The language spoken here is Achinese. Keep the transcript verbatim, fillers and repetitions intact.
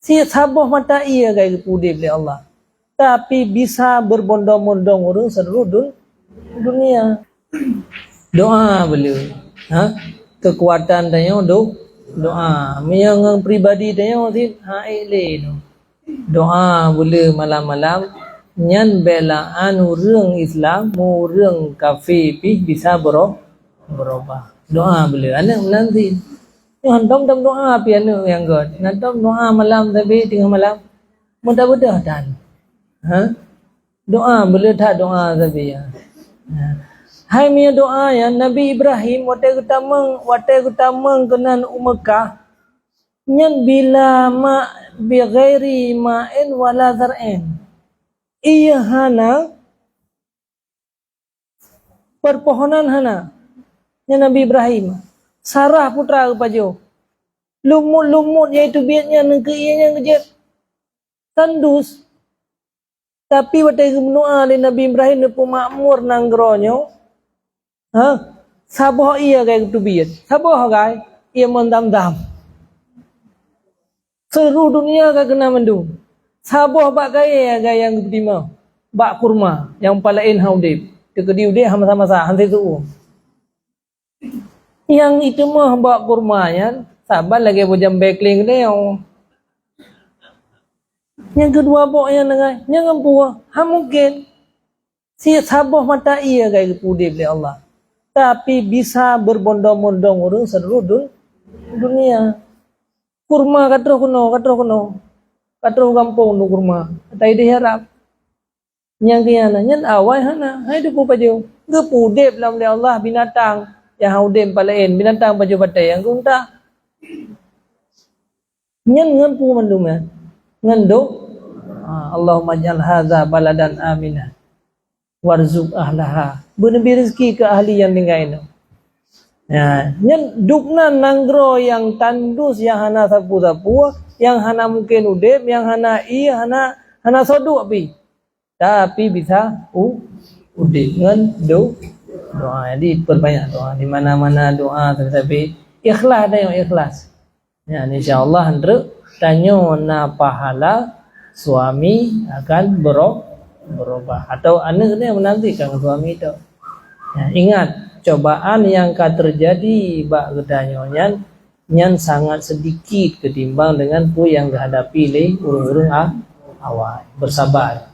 Siat saboh mata ie ka geupeuudeb lé Allah. Tapi bisa berbondong-bondong ureuëng seluruh dun-, dunia. Doa beu le. Ha? Kekuatan tanyoe do-, doa. Meunyoe ngon pribadi tanyoe sit, ha, ék lé nyoe. Doa beu le malam-malam, nyan belaan ureuëng Islam, ureuëng kafé pih bisa bero-, berubah. Doa beu le. Aneuk meunan sit. Nyoe hantom-tom doa pih aneuk nyang göt. Hantom doa malam sabe teungoh malam. Meudah-mudahan. Ha? Doa beu le that doa sabe. Ha. Hai meunyoe doa nyan, Nabi Ibrahim watée geutamong, watée geutamong keunan u Meukah, nyan bila ma, bi ghairi ma'in wala zar'in. Ie hana, perpohonan hana. Nyan Nabi Ibrahim. Sarah putra geupajoh. Lumut-lumut nyang teubiet nyan keu ie nyan geujeuet. Tandus. Tapi watée geumeudoá lé Nabi Ibrahim neupeumakmur nanggroe nyoe, ha, saboh ie ka geuteubiet. Saboh gai, ie mon Zamzam. Seuluruh dunia ka keuna mandum. Saboh bak kayée nyang geupeutimang, bak kurma nyang palaén han udeb. Teukeudi udeb han masa-masa, han sisu'uem. Nyang iteumah bak kurma nyan saban lagée bujang bekling lé. Nyang keudua bok nyan nanggai, nyang keupeuet, han mungken. Si saboh mata ie ka geupeuudeb lé Allah, tapi bisa berbondong-bondong ureuëng seuluruh dun-, dunia. Kurma ka troh keunoe, ka troh keunoe, ka troh gampông ngon kurma, ata ideh Arab. Nyang keunan, nyan awai hana, hai teupeu pajoh. Geupeuudeb lom lé Allah binatang nyang han udeb palaén, binatang pajoh batée nyang geuntah. Nyan ngon peue mandum nyan? Ngon do-, ha, Allahumma ij'al hadza baladan aminan warzuq ahlaha. Beuneubri rezeki keu ahli nyang tinggai nyoe. Ya, nyan dubnan nanggroe nyang tandus, nyang hana sapeue-sapeue, nyang hana mungken udeb, nyang hana ie, hana, hana soe duek pih. Tapi bisa u-, udeb ngon do-, doa. Jadi, perbanyak doa. Di mana-mana doa, tapi ikhlas, tanyoe ikhlas. Ya, insya Allah, treuk tanyoe na pahala, suami akan bero-, berubah. Atau aneuk ni menantikan suami tu. Ya, ingat, cobaan yang ka terjadi bak geutanyoe nyan, nyan sangat sedikit ketimbang dengan peue nyang geuhadapi lé ureuëng-ureuëng a-, awai. Bersabar.